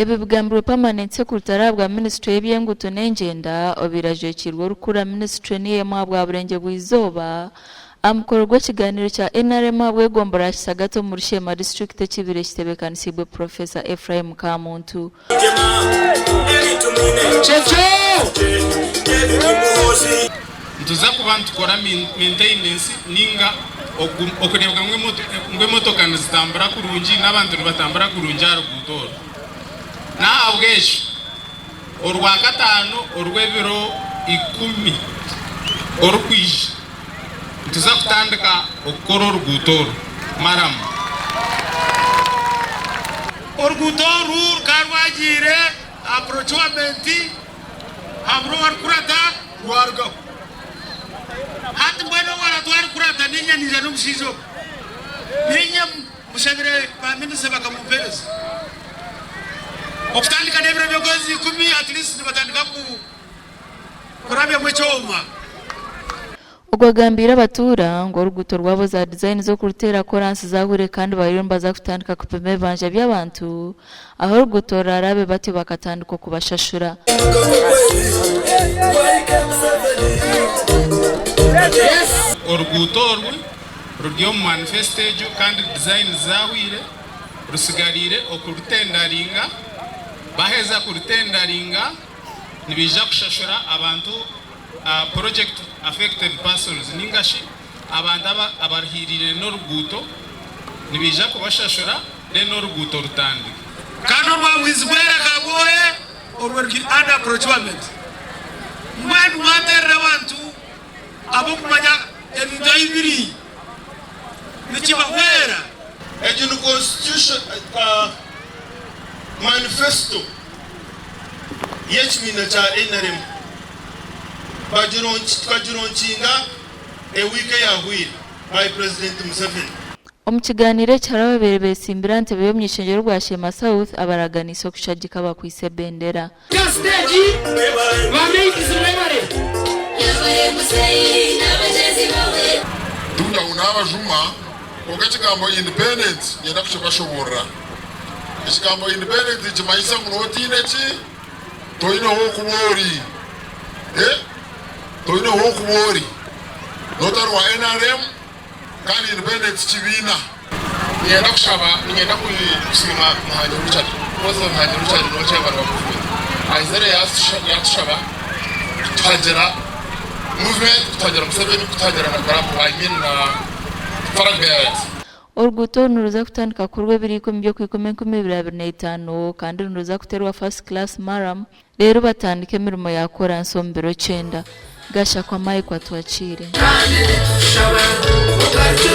Ebi bigambirwe Permanent Secretary ahabwa minisiture y'eby'enguuto n'engyenda obaire ajwekiirwe orikukurira minisiture niyo emwe ahabwa Burengyerwa Izooba aha mukoro gw'ekiganiiro kya NRM ahabw'egomborora ya Kisagati omuri Sheema disiturikiti ekibaire kitebeekanisiibwe Professor Ephraim Kamuntu. Nituza kuba nitukora maintenance ninga okureebeka ngu emotoka nizitambura kurungi n'abantu nibatambura kurungi aha ruguuto oru. N'ahabw'ekyo Orwakataano orw'ebiro ikumi orukwija nituza kutandika okukora oruguuto oru maramu. Oruguuto oru rukaba rwagiire aha procurement habura owarikurata rwarugaho. Hati mbwenu ou aratwarikurata niinye naija n'omushaija ogu. Niinye mushabire ba minisita bakamumpereza. Okutandika n'ebiro by'okwezi ikumi at least nibatandika kurabyamu ekyoma. Ogu agambiire abatuura ngu oruguuto rwabo za design z'okuruteera koransi zahwire kandi bariyo nibaza kutandika kupima ebibanja by'abantu ahu oruguuto rurarabe batyo bakatandika okubashashura. Oruguuto oru ruri omu manifesto egyo kandi design zahwire, rusigariire okurutendaringa. Baheza kurutendaringa nibaija kushashura abantu Project Affected Persons ninga shi abantu abaruhiiriire n'oruguuto nibaija kubashashura then oruguuto rutandike. Kandi orwa Bwizibwera Kabwohe orwo ruri under procurement. Mbwenu mwaterera abantu ab'okumanya ebintu ahi biri nikibahwera. Egi ni constitution manifesto y'ekibiina kya nrm tukagironkinga ewiiki eyahweire by President Museveni. Omu kigaaniiro eki hariho ababaire betsimbire aha ntebe y'omuny'ishengyero rwa Sheema South abaraganiise okushagika abakwaitse ebendera. Tikugira ngu nabajuma kwonka ekigambo independent niinyenda kukibashoboorora. Ekigambo independent nikimanyisa ngu nooba otaine ki? Toine h'okuba ori. Toine h'okuba ori. Nooba otari wa nrm kandi independent kibiina. Niinyenda kushaba, niinyenda kusiima Muhangi Richard. President Muhangi Richard niwe chairman wa movement. Aizire yatushaba kutuhagira movement, kutuhagira Museveni, kutuhagira na Karamu, I mean na flag bearers. Oruguuto oru niruza kutandika kukorwa ebiro ikumi by'okwikumi 2025 kandi niruza kuteerwa first class murram reero batandike emirimo ya koransi omu biro kyenda. Gashakwa Mike Atwakiire.